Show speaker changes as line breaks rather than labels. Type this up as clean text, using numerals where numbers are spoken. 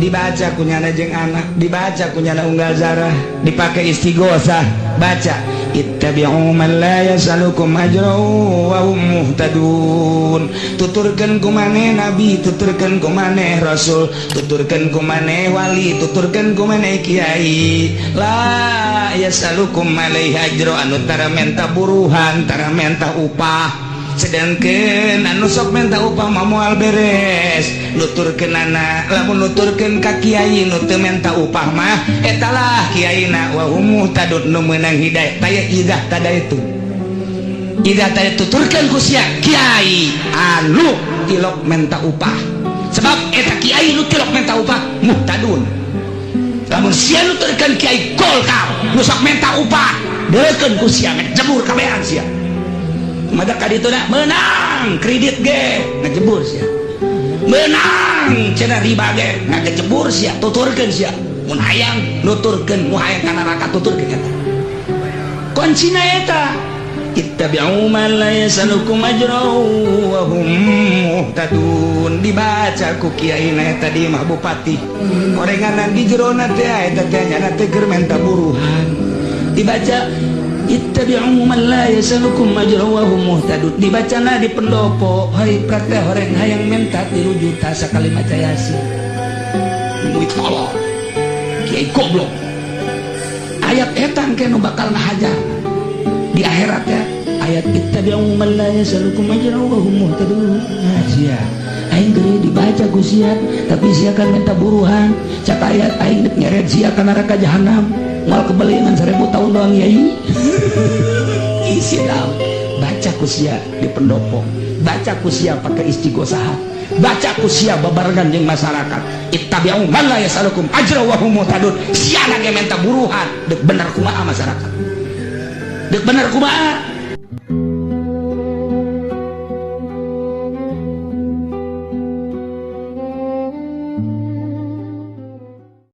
Dibaca ku nyana jeung anak, dibaca ku nyana unggal zarah, dipakai istighosah, baca ittabi'u man la yas'alukum ajran wa hum muhtadun. Tuturkeun ku maneh nabi, tuturkeun ku maneh rasul, tuturkeun ku maneh wali, tuturkeun ku maneh kiai, la yas'alukum alaihi ajra, anu tara menta buruhan, tara menta upah. Sedangkan anu sok menta upah mah moal beres nuturkeun anak. Lamun nuturkeun ka kiai nu teu menta upah mah, etalah kiaina wa hum muhtadun, nu meunang hidayah. Taya idah tada itu, idah tada tuturkeun ku sia kiai anu tilok menta upah, sebab eta kiai nu tilok menta upah muhtadun. Lamun sia nuturkeun kiai Golkar nu sok menta upah, deukeun ku sia ngejebur kabehan sia. Mada ka ditu na menang kredit ge ngejebur sia, menang cenah riba ge ngajebur sia. Tuturkeun sia mun hayang nuturkeun, mu hayang ka neraka, tuturkeun. Eta kuncina eta, ittabi'u man la yasalukum ajran wa hum muhtadun. Dibaca ku kiai na eta di mah bupati, orenganan di jerona teh eta teh nyana teh keur menta buruhan. Dibaca ittabi'u man la yasalukum ajran wa hum muhtadun, dibacana di pendopo, hari praktek horeng hayang menta 3 juta sakali maca Yasin. Duit tolong kiai goblok, ayat etan ke nu bakal ngahajar di akhirat ya, ayat ittabi'u man la yasalukum ajran wa hum muhtadun. Nah, sia aing geus dibaca ku sia, tapi sia kan minta buruhan. Cak ayat, aing dek nyeret sia ka neraka jahanam, moal kebelingan 1000 tahun doang. Yai isi dalam baca ku sia di pendopo, baca ku sia pakai istighosah, baca ku sia babarengan jeung masyarakat, ittabi'u man la yasalukum ajra wa hum muhtadun. Sia ge menta buruhan, dek bener kumaha masyarakat, dek bener kumaha?